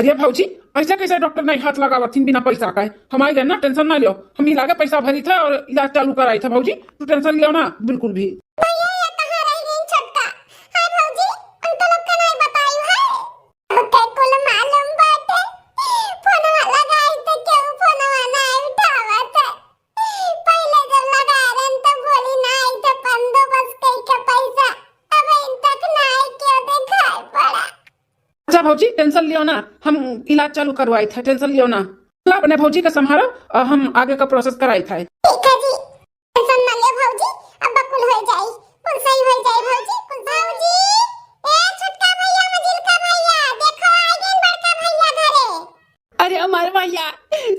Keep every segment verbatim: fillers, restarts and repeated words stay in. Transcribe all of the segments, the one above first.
अरे भौजी, ऐसे कैसे डॉक्टर नहीं हाथ लगावत हिन बिना पैसा का? हम आई गए ना, टेंशन ना लियो, हम इलाके पैसा भरी था और इलाज चालू कराई था भौजी, तू टेंशन लियो ना बिल्कुल भी। भैया, ये कहाँ रह गई छोटका? हाय भौजी, उनका लोग का नहीं बताई है। ओके, कुल मालूम बाटे। फोनवा लगाई त केहू फोनवा ना उठावत है। पहिले जब लगाए रहन त बोली ना आई त बंदोबस्त कई के पैसा। अब इन तक ना आई, क्यों देखाई पड़ा। अच्छा भौजी, टेंशन लियो ना, हम इलाज चालू करवाई था, टेंशन लियो ना। ला, अपने भौजी का संभालो और हम आगे का प्रोसेस कराई था। ठीक है जी। टेंशन ना ले भौजी, अब कुल हो जाई, कुल सही हो जाई भौजी, कुल। भौजी, ए छोटका भैया, मझिलका भैया, देखो आ गए बड़का भैया घरे। अरे हमारे भैया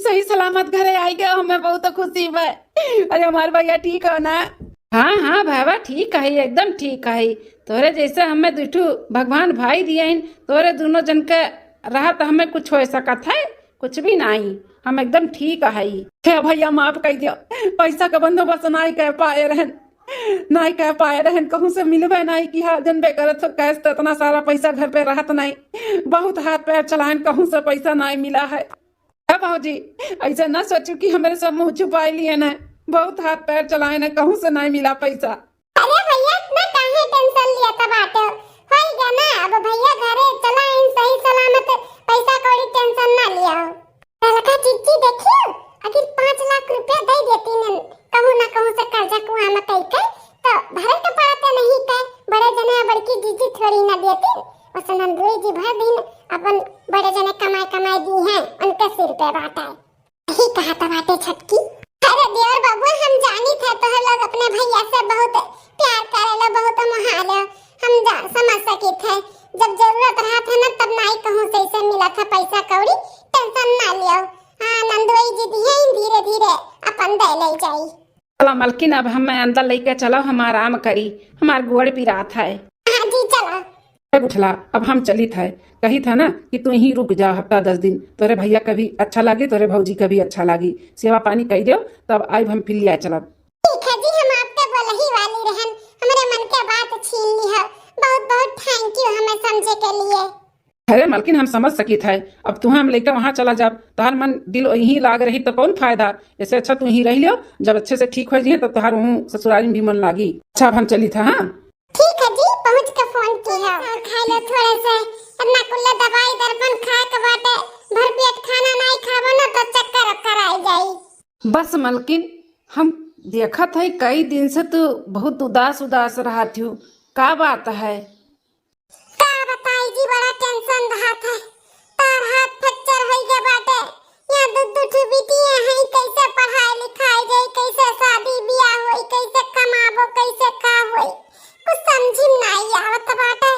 सही सलामत घरे आई गए, हमें बहुत खुशी बा। अरे हमारे भैया ठीक हो ना? हाँ हाँ बाबा, ठीक है, एकदम ठीक है। तोरे जैसे हमें दुठू भगवान भाई दिए हैं, तोरे दोनों जन के रहत हमें कुछ हो सकत है? कुछ भी नहीं, हम एकदम ठीक हई। हे भैया, माफ कर दियो, पैसा का बंदोबस्त नाई कर पाए रहन, नाई कर पाए रहन, कहूँ से मिलबे नाई किहा, जनबे करत हो, कैश तो इतना सारा पैसा घर पे रहत नाई, बहुत हाथ पैर चलाएन, कहूँ से पैसा नाई मिला है। हे भौजी, ऐसा ना सोचू कि हमरे सब मुँह छुपाई लिए ना, बहुत हाथ पैर चलाएन, कहूँ से नाई मिला पैसा। अरे भैया, इतना काहे टेंशन लिया था बाटे? होई गया ना, अब भैया घरे चला इन सही सलामत, पैसा कौड़ी टेंशन ना लिया हो। ललका चिट्ठी देखियो, अगर पाँच लाख रुपया दे देती न, कहूँ ना कहूँ से कर्जा कुआ में कई के, तो भरे के पड़ते नहीं के, बड़े जने बड़की जीजी थोड़ी ना देती, वैसे नंदुई जी भर दिन अपन बड़े जने कमाई कमाई दी हैं, उनके सिर पे बाटे। सही कहा था बाटे छोटकी। अरे देवर बाबू, हम जानी थे तोहर लोग अपने भैया से बहुत प्यार करेला, बहुत मोहाले, हम जा समझ सकी थे। जब जरूरत रहा था ना, तब नाई कहूँ से इसे मिला था पैसा कौड़ी, टेंशन ना लियो। हाँ, नंदुई जी दिए धीरे धीरे अपन दे ले जाई। चला मलकिन, अब हमें अंदर लेके चलो, हम आराम करी, हमार गोड़ पिरात है। हाँ जी, चलो। ए गुठला, अब हम चलित है, कहित है ना कि तू यहीं रुक जा हफ्ता दस दिन, तोरे भैया का भी अच्छा लागी, तोरे भौजी का भी अच्छा लागी, सेवा पानी कई देव, तब आइब हम फिर लिया चलब। ठीक है जी, हम आपके बोलही वाली रहन, हमरे मन के बात छीन ली है। बहुत बहुत thank you हमें समझे के लिए। अरे मलकिन, हम समझ सकित है, अब तुहे हम लेके वहाँ चला जाब, तोहार मन दिल वहीं लाग रही तो कौन फायदा, ऐसे अच्छा तू यहीं रह लियो, जब अच्छे से ठीक हो जाइए तब तोहार वहाँ ससुरारी में भी मन लागी। अच्छा, अब हम चलित है, हाँ। ठीक है जी, पहुँच के फोन की है। और खा लो थोड़े से, इतना कुल्ला दवाई दर्पण खाए के बाटे, भर पेट खाना नहीं खाबो ना तो चक्कर वक्कर आ जाई। बस मलकिन, हम देखत है कई दिन से तू बहुत उदास उदास रहत हूँ, का बात है? का बताई जी, बड़ा टेंशन रहत है। तार हाथ फ्रैक्चर होई गए बाटे। यहाँ दू दू ठो बिटिया हैं, कैसे पढ़ाई लिखाई जाई, कैसे शादी ब्याह होई, कैसे कमाबो, कैसे का होई, कुछ समझी में नाई आवत बाटे।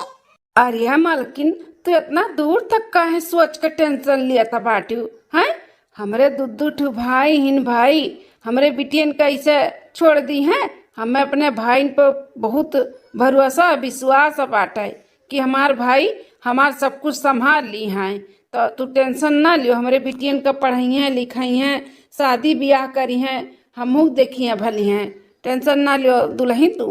अरे मलकिन, तू इतना दूर तक काहे सोच के टेंशन लेत बाटू, हैं? हमरे दू दू ठो भाई हिन भाई, हमरे बिटियन कैसे छोड़ दी हैं? हमें अपने भाई पर बहुत भरोसा विश्वास बाटे कि हमार भाई हमार सब कुछ संभाल ली हैं। तो तू टेंशन ना लियो, हमरे बिटियन का पढ़इहें लिखइहें, शादी ब्याह करिहें, हमहू देखिहें भलिहें, टेंशन ना लियो दुल्हन तू।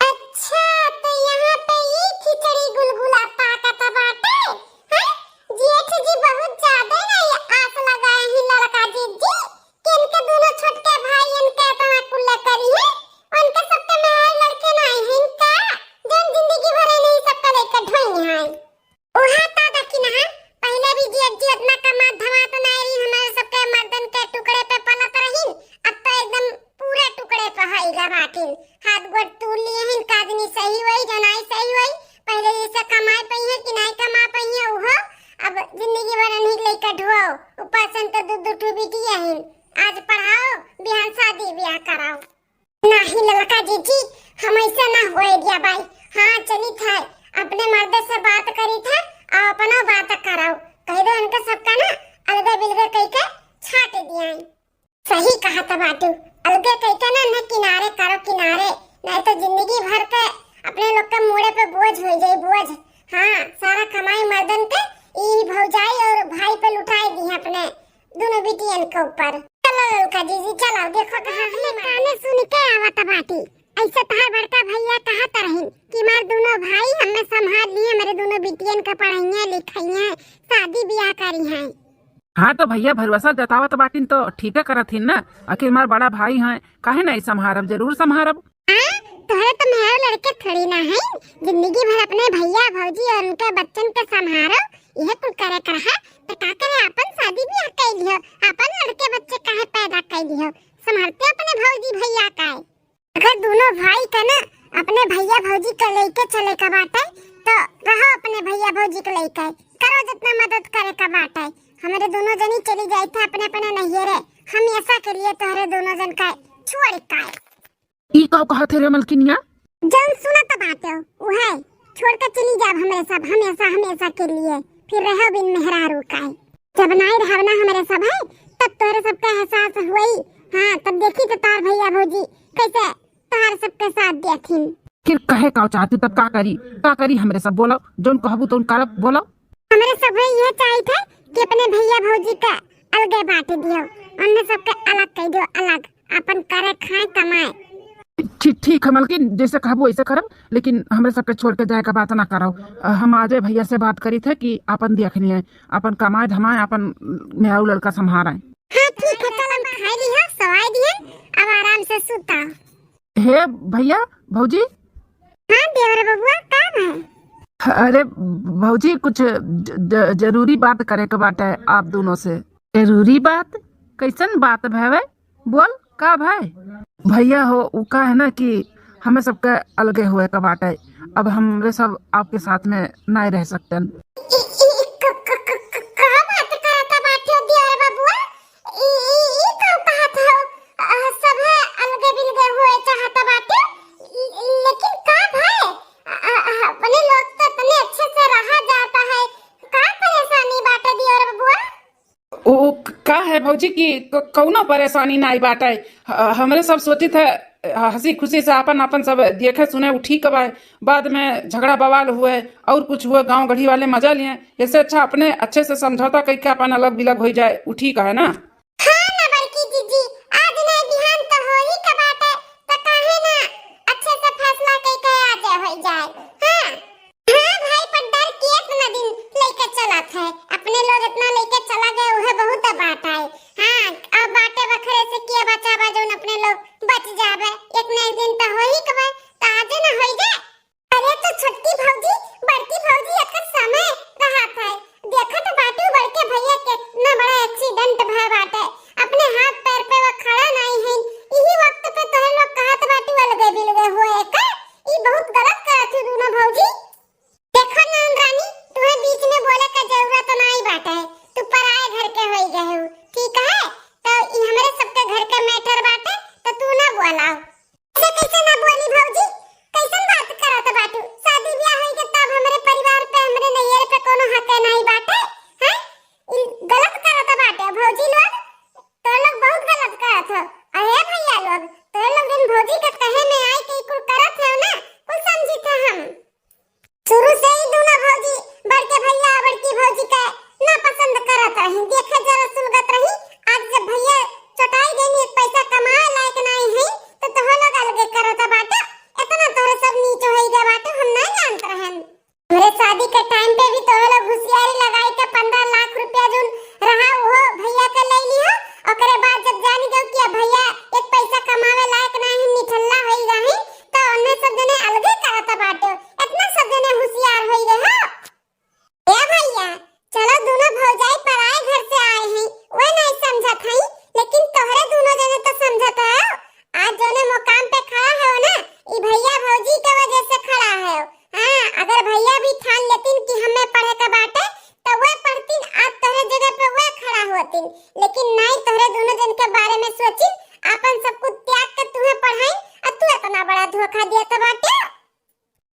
अच्छा, तो यहाँ पे ई खिचड़ी गुलगुला पाकत बाटे, हैं? जेठ जी बहुत ज्यादा ना ये आस लगाए ही लड़का जीजी, कि इनके दोनों छोटके भाई इनके इतना कुल्ला करी है, उनके सबके मेहर लड़के ना आई हैं इनका, जौन जिंदगी भर नहीं सबका लेकर ढोई हैं। उहा त देखी ना, पहिले भी जियत जियत ना कमात धमात ना रही, हमारे सबके मर्दन के टुकड़े पे पलत रहीन, अब तो एकदम पूरे टुकड़े पे हईला बाटिन। हाथ गोड़ तूड़ लिए हैं, कादनी सही होई, जनाई सही होई, पहिले जैसे कमाए पई है कि नहीं कमा पई है उहो, अब जिंदगी भर नहीं लेके ढुआओ, ऊपर से तो दू दू ठो बिटिया हैं, आज पढ़ाओ, बिहान शादी ब्याह कराओ। नाही ललका जीजी, हम ऐसे ना होए दिया बाई। हाँ, चलित है, अपने मर्दे से बात करित है और अपना बात कराओ। कह दो इनके सबका ना अलगे बिलगे कह के छाट दिया। सही कहा था बाटू, अलगे कह के ना, ना किनारे करो किनारे, नहीं तो जिंदगी भर के अपने लोग के मूड़े पे बोझ हो जाए, बोझ। हाँ, सारा कमाई मर्दन के ई भौजाई और भाई पे लुटाए दी है अपने दोनों बिटियन के ऊपर। चलो ललका जीजी, चलो, देखो कहाँ अपने काने सुन के आवत बाटी। ऐसे तहार बड़का भैया कहत रहिन कि हमार दोनों भाई हमें संभाल लिए, हमरे दोनों बिटियन का पढ़इहें लिखइहें, शादी बियाह करिहें। हाँ, तो भैया भरोसा जतावत बाटिन तो ठीके करत हिन ना, आखिर हमार बड़ा भाई हैं, काहे नहीं संभारब, जरूर संभारब। हाँ, तोहरे तो मेहरारू लड़के थोड़ी ना है, जिंदगी भर अपने भैया भौजी और उनके बच्चन के संभारो, यह कुल करे कर है, तो का करे, अपन शादी बियाह कर लियो, अपन लड़के बच्चे काहे पैदा कर लियो, संभालते अपने भौजी भैया का। अगर दोनों भाई के ना अपने भैया भौजी के लेके चले के बाटे, तो रहो अपने भैया भौजी के लेके, करो जितना मदद करे के बाटे। हमरे दोनों जनी चली जाई थे अपने अपने नैहरे, हमेशा के लिए तोहरे दोनों जन का छोड़ के। ई का कहत है रे मलकिनिया? जौन सुनत बाटे उहे, छोड़ के चली जाब हमरे सब हमेशा हमेशा के लिए, फिर रहो बिन मेहरारू का। जब नाई रहब ना हमरे सब है, तब तोहरे सबका एहसास हुई। हाँ, तब देखी तो तार भैया भौजी कैसे तोहरे सबके साथ देथिन। फिर कहे का चाहती तब का करी, का करी हमरे सब, बोलो, जौन कहबू तौन करब, बोलो। हमरे सब है यह चाहित है कि अपने भैया भौजी का अलगे बांट दियो, उन्हें सबके अलग कर दियो, अलग, अपन करे खाए कमाए। ठीक, ठीक है मलकिन, जैसे कहबू वैसे करब, लेकिन हमरे सबके छोड़ के जाए का बात ना करो। अ, हम आजे भैया से बात करी थे कि अपन देख लिए, अपन कमाए धमाए, अपन मेहरारू लड़का संभारे। हाँ ठीक है, चल हम खाए लिया, सवाए दिए, अब आराम से सुता। हे भैया, भौजी। हाँ देवर बबुआ, का है? अरे भौजी, कुछ ज-, ज-, जरूरी बात करे के बाटे आप दोनों से। जरूरी बात? कैसन बात भवे? बोल, का भय? भैया हो, उ का है ना कि हमें सबके अलगे हुए के बाटे। अब हमरे सब आपके साथ में नाय रह सकतन। ई, ई, क, क, क, क, का बात करता बाटे देवर बबुआ? ई, ई, ई का कहत हो? अ, सभे अलगे बिलगे हुए चाहत बाटे। ई, ई, लेकिन का भय? अ, अ, अ, अपने लोग तो इतने अच्छे से रहा जाता है, का परेशानी बाटे देवर बबुआ? ओ, क-, का है भौजी कि क-, कौनो परेशानी नाई बाटे। ह-, हमरे सब सोचित है, ह-, हंसी खुशी से आपन, आपन सब देखे सुने उ ठीक बा। बाद में झगड़ा बवाल हुए और कुछ हुए गांव गढ़ी वाले मजा लिए, ऐसे अच्छा अपने अच्छे से समझौता करके अपन अलग बिलग हो जाए, उ ठीक है ना? हाँ ना बड़की जीजी, आज नहीं बिहान तो होई के बाटे, तो काहे ना अच्छे से फैसला करके आज हो जाए। हाँ। हाँ भाई, पर डर के इतना दिन लेके चलत है, अपने लोग इतना लेके चला गए, वह बहुत बात है। हाँ, अब बाटे बखरे से के बचावा, जौन अपने लोग बच जावे, एक न एक दिन तो हो ही कबे, तो आज न हो जाए। अरे तो छोटकी भौजी, बड़की भौजी एक समय रहा था, देखत बाटू बड़के भैया के इतना बड़ा एक्सीडेंट भय बाटे, अपने हाथ पैर पे वो खड़ा नहीं है, यही वक्त पे तोहे लोग कहत बाटू अलगे बिलगे हुए का, ई बहुत गलत करत हो दोनों भौजी। देखो नंद रानी, तुम्हें बीच में बोले का जरूरत नहीं बाटे, तू पराए घर के होई गए हो, ठीक है? तो ई हमरे सबके घर के मैटर बाटे, तो तू ना बोलाओ। ऐसे कैसे ना बोली भौजी, कैसन बात करत बाटू? शादी ब्याह होई के तब हमरे परिवार पे, हमरे नैयर पे कोनो हक नहीं बाटे, हैं? ई गलत करत बाटे भौजी लोग, तो लोग बहुत गलत करत हो। अरे भैया लोग, तो लोग दिन भौजी के कहे में आई के कुल करत हो ना, कुल समझी थे हम। शुरू से ही दोनों भौजी, बड़के भैया, बड़की भौजी के ना पसंद करत रही, देखे जरा सुलगत रही। आज जब भैया चटाई गई, एक पैसा कमाए लायक नहीं है, तो तोह लोग अलगे करत बाटे। इतना तोहरे सब नीच होई गए बाटे, हम नहीं जानत रहन। हमरे शादी के टाइम पे भी तोह लोग होशियारी लगाई के पन्द्रह लाख रुपया जोन रहा, वो भैया के ले लियो। ओकरे बाद जब जान गयो कि अब भैया एक पैसा कमावे लायक नहीं, निठल्ला होई गए, तो उन्हें सब जने अलगे करत बाटे। इतना सब जने होशियार होई गए हो। ए भैया, चलो दोनों भौजाई पराए घर से आए हैं, वह नहीं समझत हई, लेकिन तोहरे दोनों जने तो समझत हो। आज जोने मुकाम पे खड़ा हो ना, ई भैया भौजी के वजह से खड़ा हो। हाँ, अगर भैया भी ठान लेतिन कि हमें पढ़े के बाटे, तो वह पढ़तिन, आज तोहरे जगह पे वह खड़ा होतिन। लेकिन नहीं, तोहरे दोनों जन के बारे में सोचिन, आपन सब कुछ त्याग के तुम्हें पढ़ाई, और तू इतना बड़ा धोखा दिया तो बाटे।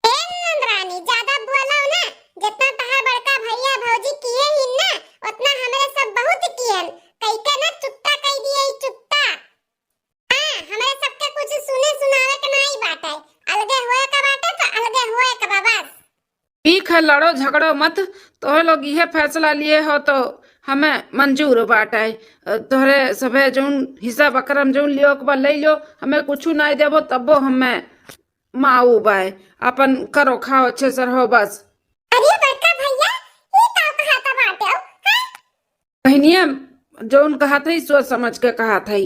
ए नंदरानी, ज्यादा बोलो ना, जितना तहार बड़का भैया भौजी किए ही ना, उतना हमरे सब बहुत किए। कई के ना चुट्टा कई दिए, ई चुट्टा। हाँ, हमरे सबके कुछ सुने सुनावे के नाई बाटे, अलगे होए के बाटे तो अलगे होए के बा बस। ठीक है, लड़ो झगड़ो मत, तोहे लोग इहे फैसला लिए हो तो हमें मंजूर बाटे। अ, तोहरे सभे जौन हिस्सा बकरम जौन लियो के बा, ले लियो, हमें कुछु नाई देबो, तब्बो हमें माऊ बाय। अपन करो, खाओ, अच्छे से रहो, बस। अरे बड़का भैया, ई का कहत बाटे हो, हैं? बहिनिया, जौन कहत हई, सोच समझ के कहत हई।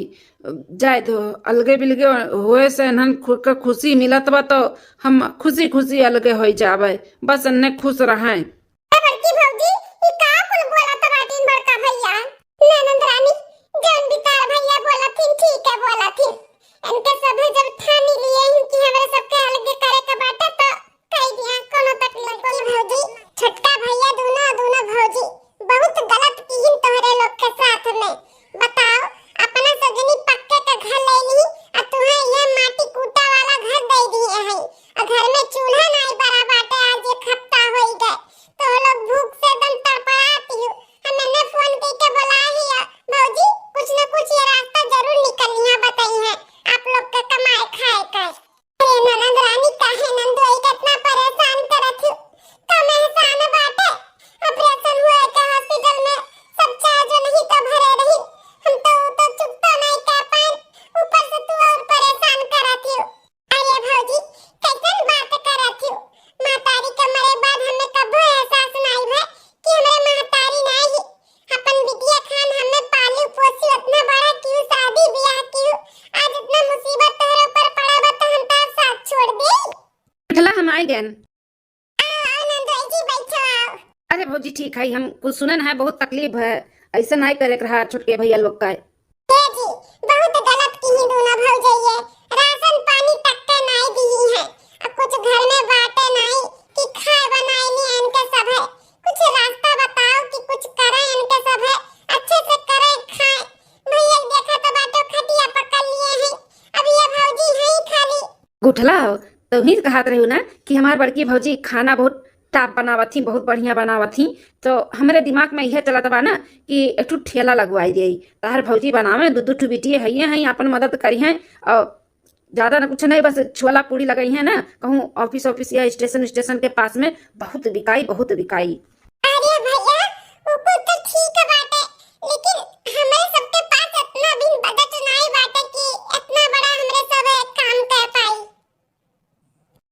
जाए दो, अलगे बिलगे होए से इन्हन खु-, के खुशी मिलत बा, तो हम खुशी खुशी अलगे होई जाबे। बस इन्ने खुश रहें। ए बड़की भौजी, ई का कुल बोलत बाटिन बड़का भैया? ननद रानी, जौन बिकार भैया बोलत हिन, ठीक है बोलत हिन। इनके सभे जब ठानी लिए हिन कि हमरे सबके अलगे करे के बाटे, तो कह दिया, कोनो तकलीफ की भौजी। छोटका भैया, दोनों, दोनों भौजी बहुत गलत किहिन तोहरे लोग के साथ में। बताओ, अपना सजनी पक्के के घर ले ली, आ तुहे ये माटी कूटा वाला घर दे दिए हैं, आ घर में चूल्हा नाई बरा बाटे, आज एक हफ्ता होई गए। तो लोग भूख से एकदम तड़पड़ात हियो। हम एने फोन कइके बोलाए हिया, भौजी, कुछ न कुछ ये रास्ता जरूर निकलिहा, बताई है आप लोग के कमाए खाए का। अरे ननद रानी, काहे नंदोई के इतना परेशान करत हियो? कम एहसान बाटे, ऑपरेशन हुए के हॉस्पिटल में सब चार्ज नहीं तो भरे रही, हम तो, तो चुकता नहीं कर पाए, ऊपर से तू और परेशान करत हियो। अरे भौजी, कैसन बात करत हियो? महतारी के मरे बाद हमें कबो एहसास नाई भय कि हमरे महतारी नाई ही। अपन बिटिया खान हमें पाली पोसी, उतना बड़ा कियो, शादी ब्याह कियो, आज इतना मुसीबत तोहरे ऊपर पड़ा बा तो हम तार साथ छोड़ दे? उठला, हम आए गन। आओ, आओ नंदोई जी, बैठो, आओ। अरे भौजी, ठीक है, हम कुछ सुनन है, बहुत तकलीफ है, ऐसा नाई करे के रहा छोटके भैया लोग का। ए जी, बहुत गलत किही दोनों भौजइये, राशन पानी तक के नाई दिही है, अब कुछ घर में बाटे नाई कि खाए बनाए ली इनके सब है, कुछ रास्ता बताओ कि कुछ करे इनके सब है, अच्छे से करे खाए। भैया देखा तो बाटो खटिया पकड़ लिए हैं, अब ये भौजी है ही खाली। गुठला हो, तो ही कहत रही ना कि हमार बड़की भौजी खाना बहुत टाप बनावत ही, बहुत बढ़िया बनावत ही। तो हमरे दिमाग में यह चलत बा ना कि एक ठो ठेला लगवाई दे। तहार भौजी बनावे, दू दू ठो बिटिये हइये हैं, अपन मदद करी हैं। और ज्यादा ना कुछ नहीं, बस छोला पूड़ी लगाई है ना, कहूँ ऑफिस ऑफिस या स्टेशन स्टेशन के पास में बहुत बिकाई, बहुत बिकाई। अरे भैया, वो कुल तो ठीक बाटे, लेकिन हमरे सबके पास इतना भी बजट नहीं बाटे कि इतना बड़ा हमरे सब काम कर पाई।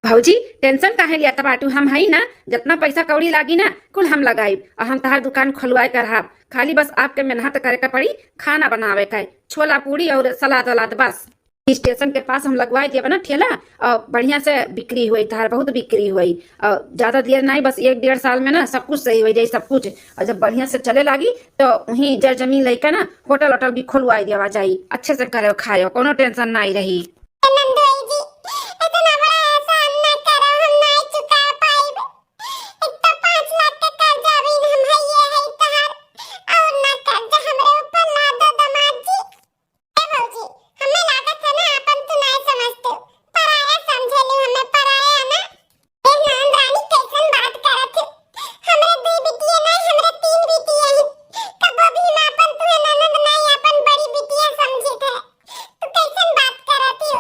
भौजी, टेंशन काहे लिया बाटू? हम हई ना, जितना पैसा कौड़ी लागी ना, कुल हम लगाइब। और हम तहार दुकान खोलवाए के रहब। खाली बस आपके मेहनत करे के पड़ी, खाना बनावे के, छोला पूड़ी और सलाद वलाद बस। स्टेशन के पास हम लगवाए दिया ना ठेला, और बढ़िया से बिक्री हुई, तहार बहुत बिक्री हुई। और ज्यादा देर नहीं, बस एक डेढ़ साल में ना सब कुछ सही हो जाई, सब कुछ। और जब बढ़िया से चले लागी, तो वहीं जर जमीन लेके ना होटल वोटल भी खोलवाए दिया जाई, अच्छे से करो खायो, कोनो टेंशन नहीं रही। नंदोई जी, इतना बड़ा एहसान ना करो, हम नहीं चुका पाइब। एक तो पाँच लाख के कर्जा भी हम हइये है तहार, और ना कर्जा हमरे ऊपर लादो दामाद जी। ए भौजी, हमें लागत है ना अपन तू नहीं समझते, पराया समझे लू हमें, पराया ना। ए नंद रानी, कैसन बात करत है? हमरे दुई बिटिया नहीं, हमरे तीन बिटिया हैं। कबो भी हम अपन तुहे ननद नहीं, अपन बड़ी बिटिया समझित है। तू कैसन बात करत हो?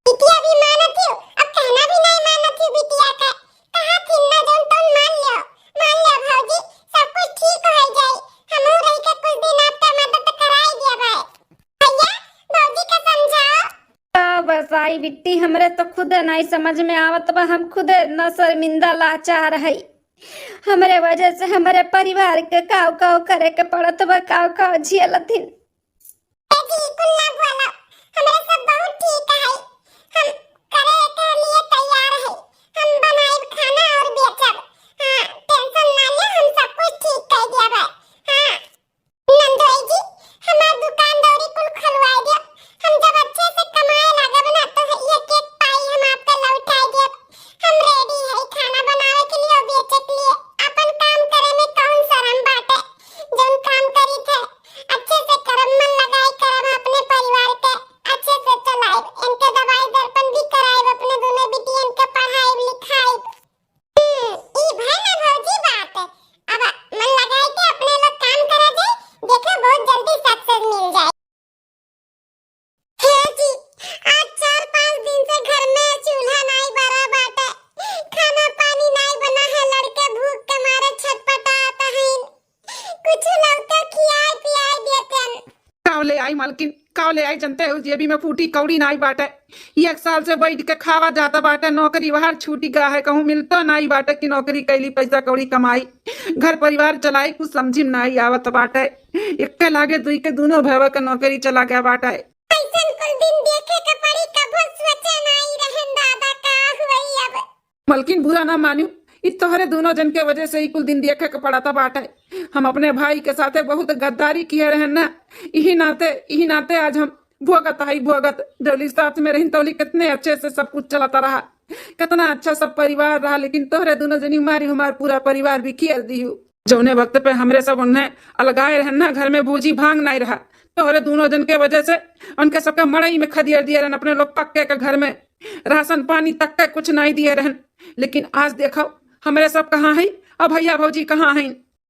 बिटिया भी मानत हो, अब कहना भी नहीं मानत हो बिटिया का। कहा थी ना जौन तौन मान लियो, मान लियो भौजी, सब कुछ ठीक हो जाई। हमहू रह के कुछ दिन आपका मदद कराई दिया भाई। भैया, भौजी का समझाओ। का बताई बिट्टी, हमरे तो खुदे नाई समझ में आवत बा, हम खुदे ना शर्मिंदा लाचार हई। हमरे वजह से हमरे परिवार के काव काव करे के पड़त बा, काव काव झेलथिन। ए जी, कुल ना बोलो, हमरे सब बहुत ठीक है, हम करे के लिए तैयार है, हम बनाइब खाना और बेचब। हाँ, टेंशन ना ले, हम सब कुछ ठीक कर दिया बा। हाँ। नंदोई जी, हमार दुकान दौरी कुल खुलवाए दियो। हम जब अच्छे से कमाए लागब ना, तो ये केक पाई हम आपका लौटाए दियो। हम रेडी है खाना बनावे के लिए और बेचे के लिए। अपन काम करे में कौन शर्म बाटे? जौन काम करी थे, अच्छे से करो। मलकिन, का ले आई जनते हो, जेबी में फूटी कौड़ी नाई बाटे। एक साल से बैठ के खावा जाता बाटे, नौकरी बाहर छूटी गा है, कहूँ मिलतो नाई बाटे कि नौकरी कैली पैसा कौड़ी कमाई। घर परिवार चलाई कुछ समझी में नाई आवत बाटे। एक के लागे दुई के दोनों भैया के नौकरी चला गया बाटे। ऐसन कुल दिन देखे के पड़ी, कभो सोचे नाई रहन दादा का हुई अब। मलकिन, बुरा ना मानियो, इ तोहरे दोनों जन के वजह से ही कुल दिन देखे के पड़ता बाटे। हम अपने भाई के साथे बहुत गद्दारी किए रहन ना, इही नाते, इही नाते आज हम भोगत आई भोगत। जौली साथ में रहिन तौली कितने अच्छे से सब कुछ चलता रहा, कितना अच्छा सब परिवार रहा, लेकिन तोहरे दोनों जनी मारी हमार पूरा परिवार भी खेल दिहु। जौने वक्त पे हमरे सब उन्हें अलगाए रहन ना, घर में भूजी भांग नाई रहा, तोहरे दोनों जन के वजह से उनके सबके मड़ई में खदियर दिए रहन, अपने लोग पक्के के घर में राशन पानी तक के कुछ नाई दिए रहन। लेकिन आज देखो, हमरे सब कहाँ हैं, अब भैया भौजी कहाँ हैं?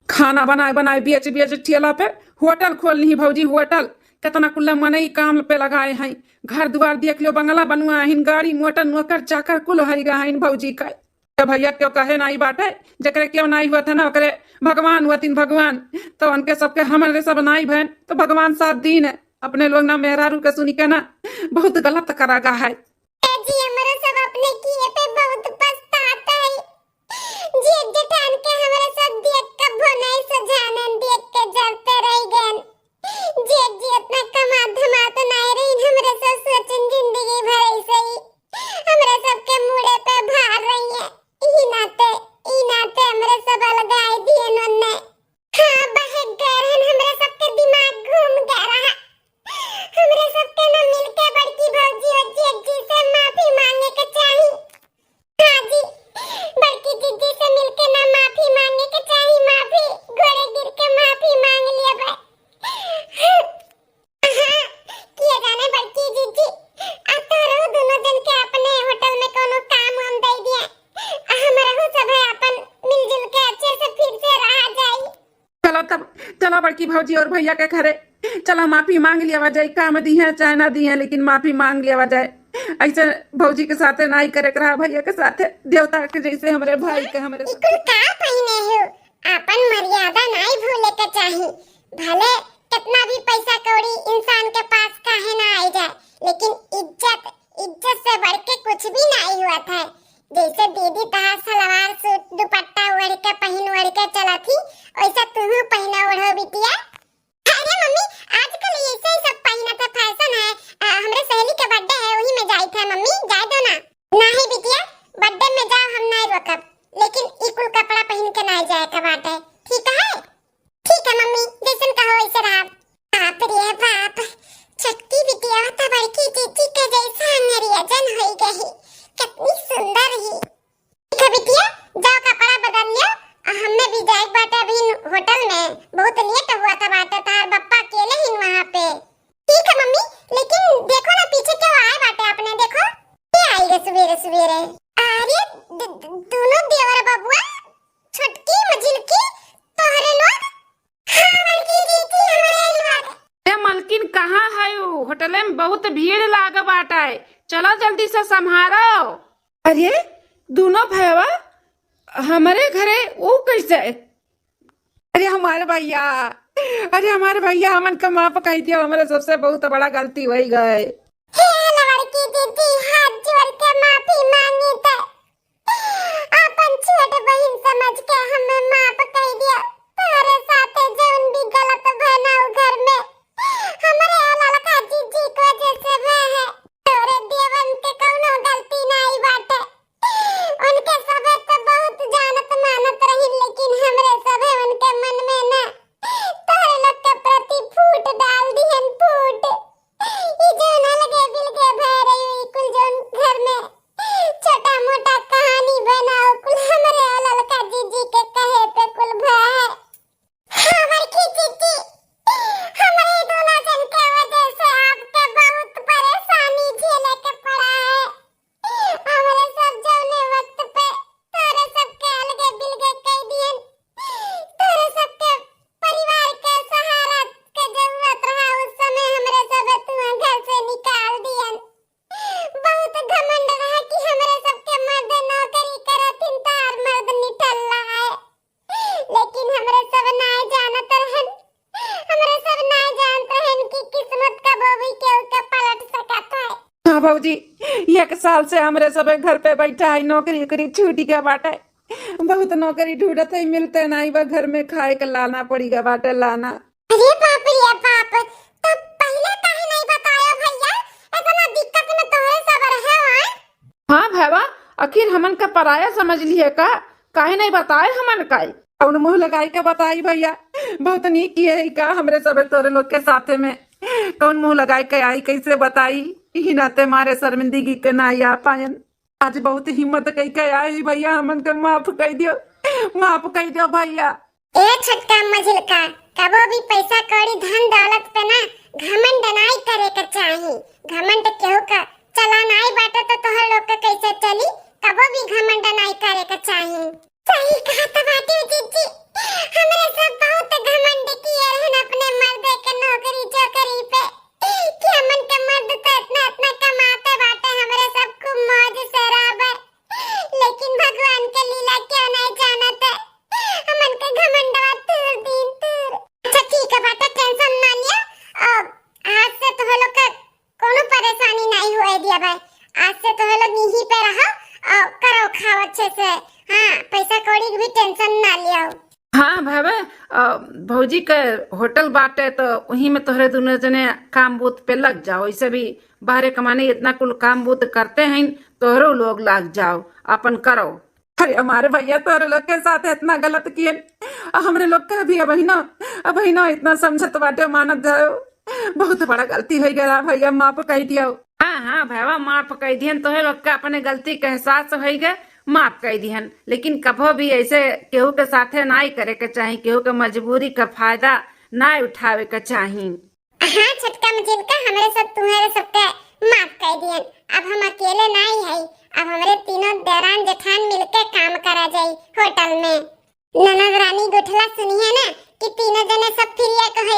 खाना बनाए बनाए बेच बेच ठेला पे होटल खोल ली भौजी, होटल। कितना कुल्ला मनई काम पे लगाए हैं, घर दुआर देख लो, बंगला बनवाए हैं, गाड़ी मोटर नौकर चाकर कुल है गए हैं भौजी का। तो भैया क्यों कहे नाई बाटे, जकरे क्यों नाई हुआ था ना, ओकरे भगवान हुआ तीन भगवान। तो उनके सबके हमरे सब नाई बहन, तो भगवान साथ दीन है। अपने लोग ना मेहरारू के सुनी के ना बहुत गलत करा गा है। ए जी, हमरे सब अपने किए पे बहुत पछतात है। जेठ जेठान के हमरे सब देख कभो नहीं सजानन, देख के जलते रह गए। जेठ जी इतना कमा धमा तो नहीं रही, हमरे सब सोचन जिंदगी भर ऐसे ही हमरे सबके मूड़े पे भार रही है। ई नाते, ई नाते हमरे सब अलगाए दिए नन्ने। हाँ, बहक गए रहन, हमरे सबके दिमाग घूम गए रहा। हमरे सबके न मिलके बड़की भौजी और जेठ जी से माफी मांगे के चाही। हाँ जी, बड़की जीजी से मिलके ना माफी मांगे के चाही, माफी, गोड़े गिर के माफी मांग लिया बा। हाँ, किया जाने बड़की जीजी, आ तोहरो दोनों जन के अपने होटल में कोनो काम वाम दे दिया, आ हमरहू सब है अपन मिलजुल के अच्छे से फिर से रहा जाई। चला तब, चला बड़की भौजी और भैया के घरे, चला माफी मांग लिया जाए, काम दी है चाहे ना दी है, लेकिन माफी मांग लिया जाए। ऐसे भौजी के साथे नाई करे के रहा, भैया के साथे, देवता के जैसे हमरे भाई के, हमरे ई कुल का पहिने हो? आपन मर्यादा नाई भूले के चाही। भले कितना भी पैसा कौड़ी इंसान के पास काहे ना आई जाए, लेकिन इज्जत, इज्जत से बढ़ के कुछ भी नाई हुआ था। जैसे दीदी तहार सलवार सूट दुपट्टा ओढ़ के पहिन ओढ़ के चलत ही, वैसे तुहू पहिना ओढ़ो बिटिया। अरे मम्मी, आजकल ऐसे ही सब पहिनत है, फैशन है। अ, हमरे सहेली के बर्थडे है, वही में जाइत है मम्मी, जाए दो ना। नहीं बिटिया, बर्थडे में जाओ, हम नहीं रोकब, लेकिन ई कुल कपड़ा पहिन के नहीं जाए के बाटे, ठीक है? ठीक है मम्मी, जैसन कहो वैसे रहा। बाप रे बाप, छोटकी बिटिया तो बड़की जीजी के जैसा अंग्रेजन होई गई, कितनी सुंदर ही। ठीक है बिटिया, जाओ कपड़ा बदल लियो, आ हमें भी जाए के बाटे अभी होटल में, बहुत लेट हुआ था बाटे, तार बप्पा अकेले ही वहाँ पे। ठीक है मम्मी, लेकिन देखो ना पीछे क्या आए बाटे आपने, देखो के आई रे सुबेरे सुबेरे। अरे द-, द-, दोनों देवर बबुआ, छोटकी मझिलकी, तोहरे लोग। हाँ बड़की जीजी, हमरे लोग। ए मलकिन, कहाँ है उ? होटले में बहुत भीड़ लाग बाटे, चलो जल्दी से संभारो। अरे दोनों भैया हमरे घरे ऊ कैसे? अरे हमारे भैया, अरे हमारे भैया, हमन का माफ कह दिया, हमरे सबसे बहुत बड़ा गलती हो गए। हे लड़की दीदी, हाथ जोड़ के माफी मांगी त आपन छोट बहिन समझ के हमें माफ कह दिया। तोरे साथे जौन भी गलत भना उ घर में, हमरे ललका जीजी के वजह से भय है। तोरे देवन के कौनो गलती नाई बाटे। उनके सभे तो बहुत जानत मानत रही, लेकिन हमरे सभे उनके मन में ना तोहरे लोग के प्रति फूट डाल दिहन, फूट। ई जौन अलगे बिलगे भय रही, ई कुल जौन घर में छोटा मोटा कहानी बना, उ कुल हमरे ललका जीजी के कहे पे कुल भय है। हाँ बड़की जीजी, हमरे दोनों जन के वजह से आपके हाँ भौजी, एक साल से हमरे सबे घर पे बैठा है, नौकरी ओकरी छूटि गया बाटे। बहुत नौकरी ढूंढत है, मिलते नाई बा, घर में खाए के लाना पड़ी गया बाटे, लाना। अरे बाप रे बाप, तब पहिले काहे नहीं बताया भैया? इतना दिक्कत में तोहरे सब रहे हो, आय? हाँ भैया, आखिर हमन का पराया समझ लिहे का? काहे नहीं बताए हमन का? कौन मुँह लगाई के बताई भैया? बहुत नीक किहे है का हमरे सबे तोरे लोग के साथे में? कौन मुँह लगाई के आई, कैसे बताई? इही नाते मारे शर्मिंदगी के ना आ पायन। आज बहुत हिम्मत कई के आई भैया, हमन के माफ कई दियो, माफ कई दियो भैया। ए छोटका मझिलका, कबो भी पैसा कौड़ी धन दौलत पे ना घमंड नाई करे के चाही। घमंड केहू का चला नाई बाटे तो तोहर लोग के कैसे चली? कबो भी घमंड नाई करे के चाही। सही कहत बाटे जीजी, हमरे सब बहुत घमंड किए रहन अपने मर्दे के नौकरी चाकरी पे, कि हमन के मर्द तो इतना इतना कमाते बाटे, हमरे सब खूब मौज से रहबे, लेकिन भगवान के लीला क्यों नहीं जानत है, हमन के घमंडवा तूर दिन तूर। अच्छा ठीक है बाटे, टेंशन ना लिया, अब आज से तो लोग का कोनो परेशानी नहीं हुए दिया भाई। आज से तो लोग यहीं पे रहो और करो खाओ अच्छे से। हाँ, पैसा कौड़ी की भी टेंशन ना लियो। हाँ भावे, अ, भौजी के होटल बाटे तो वहीं में तोहरे दोनों जने काम बूत पे लग जाओ। ऐसे भी बाहरे कमाने इतना कुल काम बूत करते हैं, तोहरो लोग लग जाओ, अपन करो। अरे हमारे भैया तोहरे लोग के साथ इतना गलत किए, हमरे लोग का भी अबहिनो, अबहिनो इतना समझत बाटे, मानत जाओ। बहुत बड़ा गलती हो गया भैया, माफ कह दियो। हाँ हाँ भैया, माफ कह दिहन, तोहे लोग के अपने गलती के एहसास हो गए, माफ कह दिहन। लेकिन कभो भी ऐसे केहू के साथे नाई करे के चाही, केहू के मजबूरी का फायदा नाई उठावे के चाही। हाँ छोटका मझिलका, हमरे सब तुम्हारे सबके माफ कह दियन। अब हम अकेले नाई है, अब हमरे तीनों देरान जेठान मिलके काम करा जाई होटल में। ननद रानी गोठला सुनिए ना कि तीनों जने सब फ्री कहे